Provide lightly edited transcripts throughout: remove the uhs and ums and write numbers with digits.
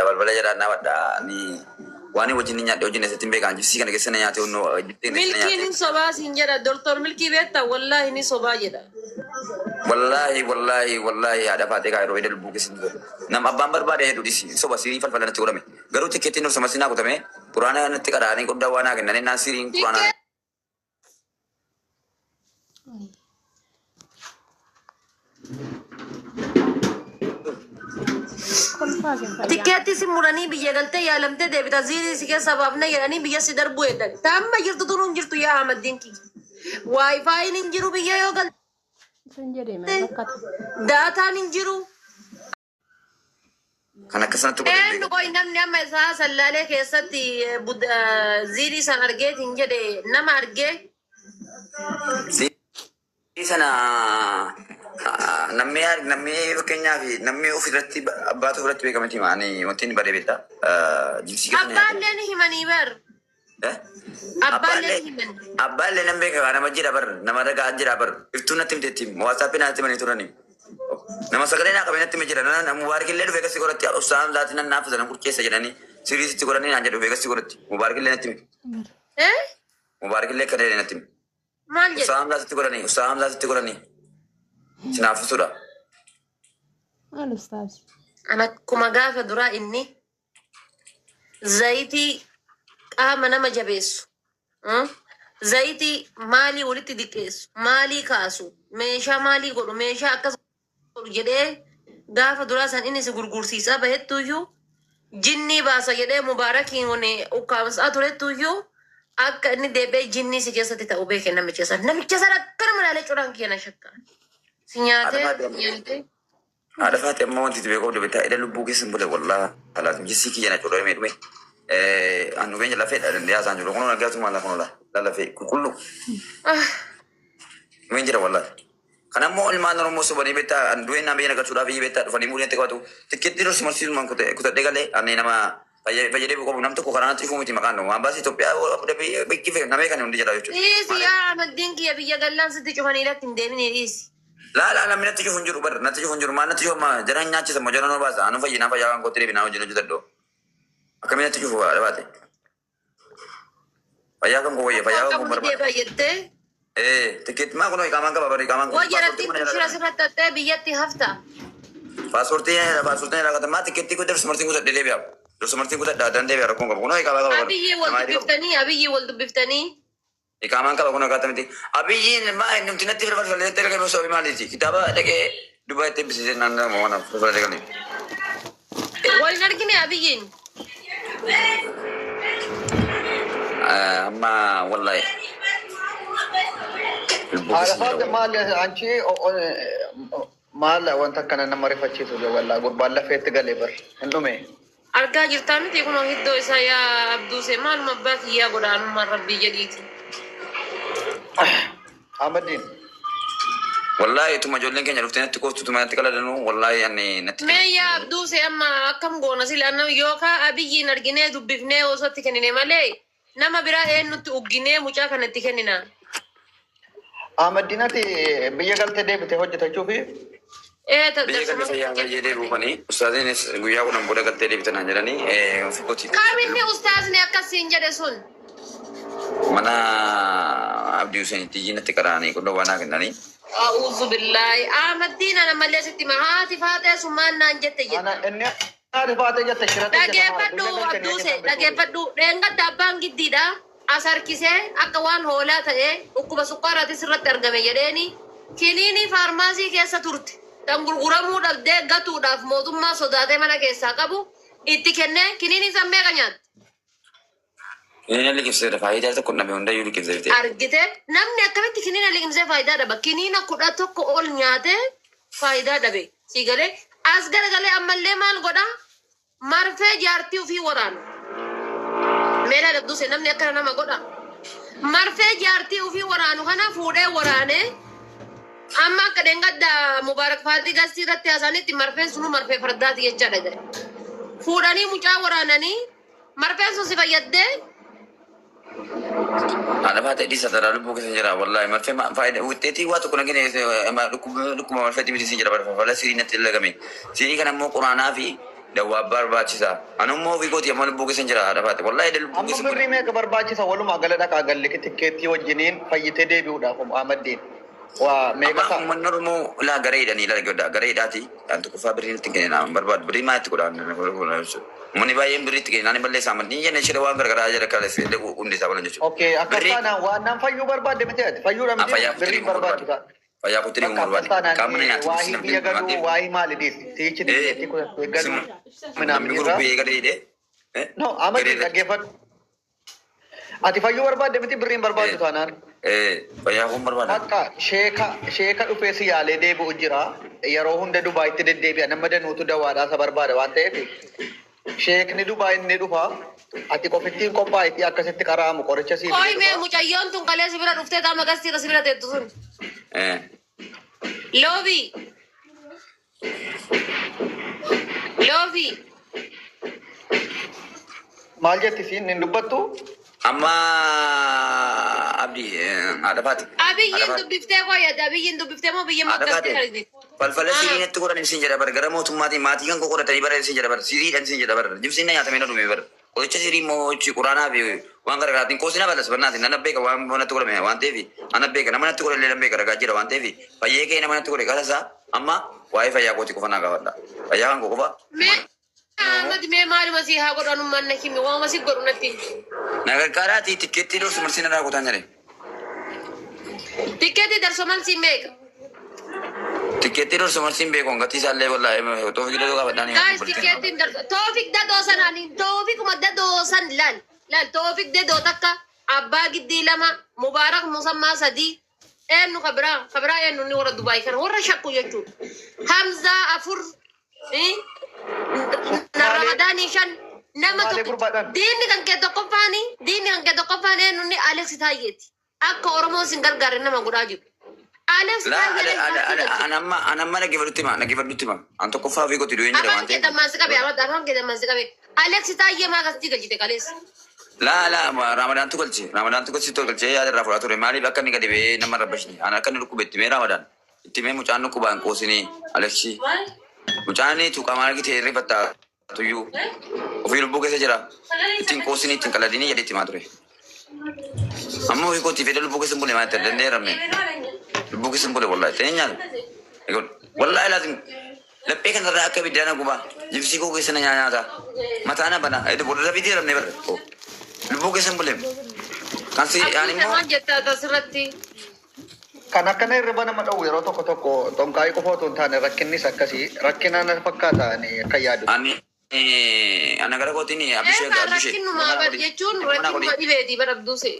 dhaabadha, balbala jalaan dhaabadha. Ni waan wajjin ni nyaadhe wajjin eessatti hin beekan. Jibsii kana keessa na nyaate onnoo jibsii kana keessa na Milkiin nyaate. hin sobaa siin jedha. Doktor Milkii beektaa wallaahi ni sobaa jedha. Wallaahi wallaahi wallaahi haadha faatee kaa yeroo edda lubbuu keessa jiru. Nam abbaan barbaade hedduu dhisi soba sirii falfala natti godhame. Garuu tikkeettiin dursa masinaa kutame quraana natti qaraanii qoddaa waan haa kennanii naan siriin quraanaa. Kolfaa isin fayyaa. Tikkeetti si muranii biyya galtee yaalamtee deebita ziirii si keessa baafne jedhanii biyya si darbuu eeggan. Taamma jirtu tun hin jirtu yaa Ahmad Dinkii. Waayifaayin hin jiru biyya yoo galte Isin jedhee maal rakkata? daataan hin jiru. Kan akkasanatti godhe hin Eenyu beekan. qoy namni amma isaa sallaalee keessatti ziirii san argeetiin jedhe nama argee Sirii sana namni namni fakkeenyaaf namni ofirratti abbaatu ofirratti beekamti maani wanti inni baree beekta. Jibsii keessa na nyaate. Abbaallee ni himanii bar. Eh? Abbaallee Abbaallee ni himan. abbaallee nan beeka nama jira bar nama ragaa jira bar iftuu natti himteetti waasaappi natti himanii turani. Nama sagalee naa qabee natti hime jira nama mubaarikillee dhufee kasi godhatti obsaan zaati nan naafisa nan kurcheessa jedhanii siriisitti godhanii naan jedhu dhufee kasi godhatti mubaarikillee natti hime Eh? mubaarikillee akka ta'e natti hime. Maal jedhe? Usaa Hamzaa sitti godhanii usaa Hamzaa sitti godhanii sinaafisuudha. Maal ustaaz? Ana akkuma gaafa duraa inni zayitii qaama nama jabeessu, zayitii maalii walitti diqqeessu, maalii kaasu, meeshaa maalii godhu, meeshaa akkas godhu jedhee gaafa duraa san inni si gurgursiisaa bahettuyyuu jinnii baasa jedhee mubaarakiin wani ukkaamsaa turettuyyuu akka inni deebi'ee jinnii si keessatti ta'u beeke namicha san. Namicha san akkanuma ilaalee coraan kiyya na shakka. Si nyaatee Haadha si nyaatee. Haadha faate amma wanti itti beekuu dubbitaa ila lubbuu keessa hin bule wallaahi alaasim jissii kiyya na cudhamee dhume. Annu beenya lafeedha dandeeyaa isaan jiru kunoo naggaatu maala kunoo la lafee qulqulluu dhumeen jira wallaahi. Kan ammoo ilmaan Oromoo sobanii beektaa an du'een naan biyya nagarsuudhaaf biyya beektaa dhufanii muudii natti qabatu tikkeettii dursi marsiisumaan kutadhee galee ani nama fayyadee qabu nam tokko karaa natti dhufuu miti maqaan waan baasii Itoophiyaa beekife namee kan hundi jedha jechuudha. Dhiisi Maaliif? yaa Ahmaddiin kiyya biyya gallaan sitti cufanii irratti hin deebinii dhiisi. Laa laa namni natti cufu hin jiru bar natti cufu hin jiru maal natti cufu amma jara hin nyaachisa moo jara nama baasa anu fayyinaa fayyaa kan kootti deebinaa hojii hojjetadhu akkamiin natti cufu haadha baate fayyaa kan koo wayya Rakkoo fayyaa kan koo qabu ni barbaada. deebi'a jettee Ee tikkeetti maa kunoo iqaamaan qaba bari iqaamaan kun wayya paaspoortii rattiin mana tun jala shira qaba. sirratti hattee biyyatti hafta. Paaspoortii paaspoortii jala qaba maa tikkeettii kun dursa martiin kutadhe deebi'a dursa martiin kutadha addaan deebi'a rakkoon qabu kunoo iqaamaa qaba bari Abiyyi wal nama adii qabu. dubbiftanii abiyyi wal dubbiftanii Iqaamaan qaba kun akkaataa miti. Abiyyiin maa inni nuti natti falfalee erga osoo maaliiti kitaaba dhaqee Dubai itti eebbisiisee naannoo waan falfalee galee. Wal hin argine abiyyiin. Amma wallahi lubbuu Haadha keessa jira faate wallahi. maal anchi maal wanta akkana nama rifachiisu wallaa gurbaan lafeetti galee bar hin dhume. Argaa jirtaa miti kunoo hiddoo isaa yaa Abduusee maaluma abbaa kiyyaa godha anummaan rabbii jedhiiti. Ahmadiin. Wallahi ituma ijoolleen keenya dhuftee natti kooftu ituma natti qaladanu wallahi ani natti Mee yaa Abduusee amma akkam goona sila nama yookaan abiyyiin arginee dubbifnee osoo itti kennine malee nama biraa eenyutti ugginee mucaa kana itti kennina. Ahmadiin ati biyya galtee deebite hojjetachuufi Ee Biyya darsuma galtee fayyaa fayyee deebi'u kani ustaaziinis guyyaa kudhan booda galtee deebitan naan jedhanii ofii kootii Kaminni ustaazni akkasiin jedhe sun. mana Abdii Huseenitti iyyi natti qara'anii qundoo waan naa kennanii. A'uuzu billaahi. Ahmaddiin ana malee sitti hima. Haati faaxee sun maal naan jette ana jetta. inni haati faatee jette shirate jette maal Dhageeffadhu biyya galchanii Abduuse hojjetan beekuufi. dhageeffadhu dheengadda abbaan giddiidha as harkisee akka waan hoolaa ta'ee dhukkuba sukkaaraatis irratti argame jedheeni kiniinii faarmaasii keessa turte tan gurguramuu dhabdee gatuudhaaf mootummaa sodaatee mana keessaa qabu itti kennee kiniinii san meeqa nyaatte? Inni liqimseera faayidaa tokko hin dhabe hundayyuu liqimsee bitee. Argite namni akkamitti kiniina liqimsee faayidaa dhaba kiniina 11 ol nyaatee faayidaa dhabe sii galee as garagalee ammallee maal godha marfee jaartii ofii waraana meelaa dhabduse namni akkana nama godha marfee jaartii ofii waraanu kana fuudhee waraanee amma akka dheengadda Mubaarak Faaxii gastii irratti haasanitti marfeen sunu marfee fardaati jechaadha jedhe fuudhanii mucaa waraananii marfeen sun si fayyaddee Haadha faatee dhiisa taraa lubbuu keessa jira wallahi marfee faayidaa wixxeetii waa tokko nagine dhukkuba dhukkuba marfeetii miti siin jira barfa fala sirii natti dalagame sirii kana immoo quraanaa fi Dawwaa barbaachisa. Anummoo ofii kooti amma lubbuu keessa hin jira haadha faate. Wallaahi lubbuu Amma keessa birrii meeqa barbaachisa walumaa gala dhaqaa galli tikkeettii wajjiniin fayyitee deebi'uudhaaf Ahmaddiin. Waa meeqa Amma ta'a? uummanni Oromoo laa gareedhanii laa godha gareedhaati. Kan tokkoffaa birrii itti kennan hin barbaadu. Birrii maa itti godhaan? Uummanni baay'een birrii itti kennan balleessaa amantii jenne shira waan gargaraa jira kaleessa hundi isaa balan jechuudha. Okay, akkas Birrii taanaan waan naan fayyuu barbaadde miti ati fayyuudha miti fayyaa birriin kutanii barbaachisa. Fayyaa kutanii Bakka akkas barbaade. taanaan Qaamni nyaatu waahii biyya galuu waahii maali dhiisi si'ichi tikkeettii kutattee galuu Namni minaamin irraa. gurguree galee hidhee. No, Ahmaddiin dhaggeeffadhu. Ati fayyuu barbaadde miti birriin barbaaddu taanaan. Fayyaa kun barbaada. Akka sheeka sheeka dhufee si yaalee deebi'u jira. Yeroo hunda Dubaayitti deddeebi'a. Nama danuutu dawaadhaa isa barbaada waan ta'eef. Sheekni Dubaay inni dhufa. Ati qofittiin qophaa'iti akkasitti qaraamu qoricha siif Qoy mee dhufa. mucayyoon tun kalee sibira dhuftee qaama gastiira sibira teettu sun. Loobii. Loobii. Maal jetti siin hin dubbattu? Amma abdii haadha faati. Abiyyiin dubbiftee qoyyate abiyyiin dubbiftee moo biyya Haadha moggaatti faate. kalite. Falfala sirii natti godhan isin jedha bar gara mootummaatiin maatii kan koo qoratanii bara isin jedha bar siriidhaan isin jedha bar jibsiin na nyaatamee na dhume bar qoricha sirii immoo ichi quraanaa fi waan garaagaraatiin qoosina balas barnaatiin nan beeka waan natti godhame waan ta'eef ana beeka nama natti godhe illee nan beeka ragaa jira waan ta'eef fayyee kee nama natti godhe qalasaa amma waa'ee fayyaa kooti qofa naa gaafadha fayyaa kan koo qofa Mee Ahmad mee maaluma sii haa godhu anummaan na himi waanuma si godhu natti. Na gargaaraati tikkeettii dursu marsiin irraa kutaan jedhe. Tikkeetti darsoman si meeqa? Tikkeettii dursu marsiin beeku gatii isaallee wallaahi toofii gidduu gaafadhaan. Guys, tikkeettiin darso Toofik dadoo sanaan Toofikuma dadoo san laal laal Toofik dadoo takka abbaa giddii lama Mubaarak Musammaa sadii eenyu kabiraa kabiraa eenyu inni warra Dubaay kana warra shakku jechuudha. Hamzaa afur na Ramadaanii shan nama Sumaalee tokko gurbaadhaan. diinni kan kee tokkoffaani diinni kan kee tokkoffaan eenyu inni Alex Taayyeeti akka Oromoon sin gargaare nama godhaa jiru. Alex Laa Taayyee anamma anamma dhaggeeffadhutti hima dhaggeeffadhutti hima an tokkoffaa ofii kooti du'een jedha Afaan waan kee ta'eef. dammaan si qabe Ahmad afaan kee dammaan si qabe. Alex Taayyee maa gastii galchite kaleessa. Laa laa Ramadaantu galche Ramadaantu galche tol galchee yaada irraa fudhaa ture maaliif akka inni gadi ba'ee nama rabbashne an akka inni dhukkube itti mee Ramadaan itti mee mucaan dhukkubaan qoosinii Alexii mucaan tuqamaa argite hirrifatta tuyyuu ofii lubbuu keessa jira ittiin qoosinii ittiin qaladinii jedhee itti himaa ture. Amma ofii kootii fedha lubbuu keessa hin bule maal ta'e danda'eeramne lubbuu keessa hin bule wallaahi ta'ee nyaata. Wallaahi laazim laphee kanarraa akka ibiddaan gubaa jibsii koo keessa na nyaata mataa na bana booda rabiitii ramne barra lubbuu keessa hin bule. Kan si ani Abdii immoo maal jetta asirratti? Kan akkana hirriba nama dhowwu yeroo tokko tokko xonqaayii qofa otoo hin taane rakkinnis akkasii rakkina na fakkaata ani akka yaadu. ani ana gara kootiin abishee Eegaa abishee rakkinumaa bar jechuun rakkinuma dhibeeti bar Abduuse.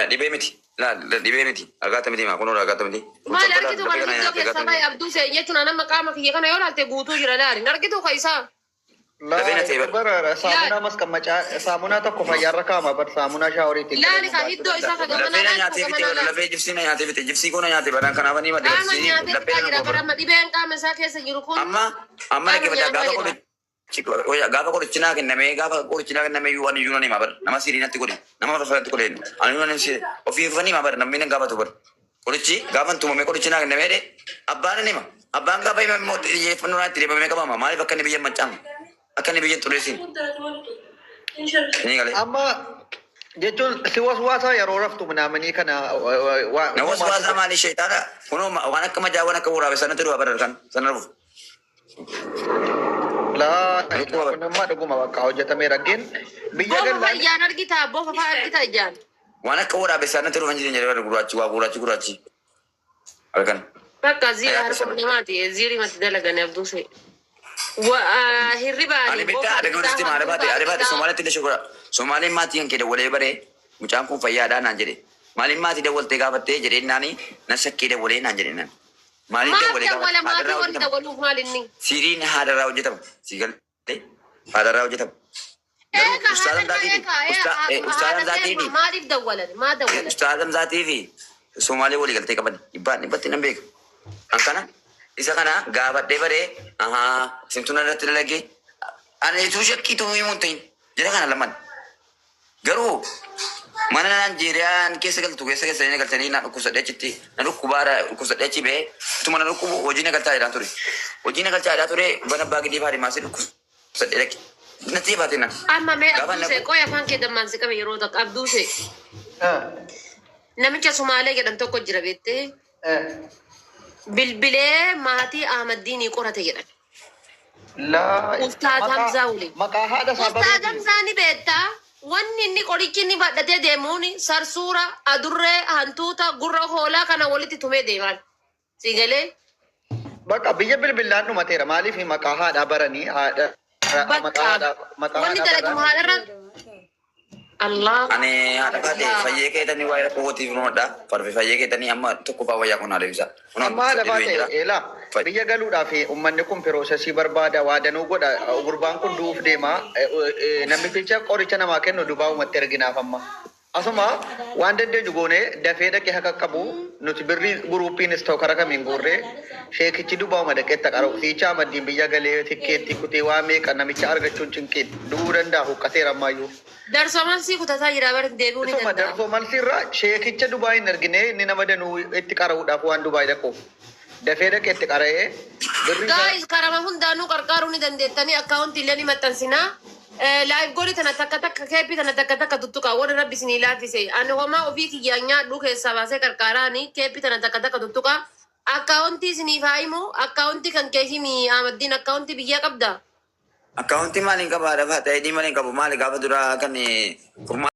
Dhibee miti laal dhibee miti argaata miti maa kunoo argaata miti. Maal argitu kana iddoo keessa bahe Abduuse jechuun anamma qaama kiyya kana yoo laalte guutuu jira laali. Argitu ka isaa. Lafee na ta'e bar. Bara saamunaa maskammacaa saamunaa tokko fayyaarra kaa'ama bar saamunaa shaaworiitiin. Laali ka iddoo isaa ka Lafee gamanaa na laali ka nyaatee fite gamanaa laali. lafee jibsii na nyaatee fite jibsii koo na nyaatee baraan kanaafanii madda Qaama nyaatee laphee fitaa na jira goba. bar amma dhibeen qaama isaa keessa jiru kun. Amma amma dhaggeeffadhaa gaafa qorichi gaafa qorichi naa kenname gaafa qorichi naa kenname iyyuu ani iyyuu nan hima bar nama sirii natti godhe nama farfara natti godhe ani iyyuu nan hima ofii ufanii hima bar namni nan gaafatu bar qorichi gaafa tumame qorichi naa kenname jedhe abbaan nan hima abbaan gaafa hima immoo xiyyeeffannoo naa itti deebamee qabama maaliif akka inni biyya hin maccaamne akka inni biyya hin xureessin ni galee. Amma jechuun si waswaasaa yeroo raftu minaamanii kana Na waswaasa maali sheexaana kunoo waan akka majaa waan akka waraabessaa natti dhufa bar kan sana dhufu. Laa kun amma dhuguma bakka hojjetameera gin biyya Boofa gallaan fayyaan argitaa boofa fa'aa argitaa ijaan. Waan akka waraabessaa natti dhufan jireenya jedhe gurraachi waa gurraachi gurraachi halkan. Bakka ziira harka namaati ziirii matti dalagani Abduuse. Hirribaani. Ani beektaa dhaggeeffadhutti hima haadha baate haadha baate Somaalitti illee shukura. Somaaliin maatii kan kee dawwalee baree mucaan kun fayyaadhaa naan jedhe. Maaliin maatii dawwaltee gaafattee jedhee naani na shakkee dawwalee naan jedhe naan. Maaliin Maaf dawwalee dawwala gaafate maatii haadharraa wanti hojjetama. dawwaluuf maal inni? Siriin haadharraa hojjetama. Si galee haadharraa hojjetama. Garuu Eeka ustaazan haadha zaatii fi eeka ustaazan haadha zaatii fi maaliif dawwalan maa dawwalan? ustaazan zaatii fi Somaalee walii galtee qaban dhibbaan dhibbatti nan beeka. An kana isa kana gaafadhee baree ahaa simtuun irratti dalagee ani utuu shakkiitu himuu hin ta'in jira kana lamaan. Garuu mana Naajeeriyaan keessa galtu keessa keessa inni galchanii na dhukkubsadhee achitti na dhukkubaara dhukkubsadhee achi ba'ee utuma na dhukkubu hojii na galchaa jedhaa ture. Hojii na galchaa jedhaa ture bana abbaa gidii faadhi maasii dhukkubsadhee. Sadhee dhaqe. Natti baate na. Amma mee Gaafa Abduusee naqu. qoy afaan kee dammaan si qabe yeroo takka Abduusee namicha Sumaalee jedhan tokko jira beektee bilbilee maatii Ahmaddiinii qorate jedhan. Laa Ustaaz Hamzaa waliin. Maqaa haadha isaa Ustaaz baruufi. Hamzaa ni beektaa wanni inni qorichi inni badhatee deemuun sarsuura, adurree, hantuuta, gurra hoolaa kana walitti tumee deemaan. Si galee Bakka biyya bilbilaan dhumateera. Maaliif maqaa haadhaa baranii haadha maqaa bakka haadhaa maqaa wanni haadhaa dalagamu baranii. haadharra Allah. Ani haadha baate fayyee keetanii waa'ee rakkoo kootiif noodha. Farfe fayyee keetanii amma tokko faa wayyaa kun haadha ibsa. Amma haadha baate eelaa biyya galuudhaaf uummanni kun piroosesii barbaada waa danuu godha gurbaan kun du'uuf deema namticha qoricha namaa kennu dubaa uummatti erginaaf amma. Asuma waan dandeenyu goonee dafee dhaqee haqa qabu nuti birrii guruupiinis ta'u karaa kamiin guurree sheekichi dubaa uuma dhaqee taqaru fiicha amaddiin biyya galee tikkeetti kutee waa meeqa namicha argachuun cinqiin du'uu danda'a huqqateera ammayyuu. Darsoman si kutataa jira bara deebi'uu ni Isuma danda'a. darsoo malsiirraa sheekicha Dubaay hin argine inni nama danuu itti qara'uudhaaf waan Dubaay dhaquuf. Dafee dhaqee itti qara'ee birrii isaa Guys, karama hundaanuu qarqaaruu ni dandeettanii akkaawuntii illee ni maxxansinaa. Live goolii tana takka takka keeppii tana takka takka tuttuqa warri rabbi isinii laaffise. Ani homaa ofii kiyyaan nyaadhu keessaa baasee qarqaaraani keeppii tana takka takka tuttuqa. Akkaawuntii isiniif haa himu akkaawuntii kan kee himi Ahmaddiin akkaawuntii biyyaa qabda. Akkaawuntii maaliin qaba haadha baate? Maaliin qabu maali gaafa duraa kan furmaa.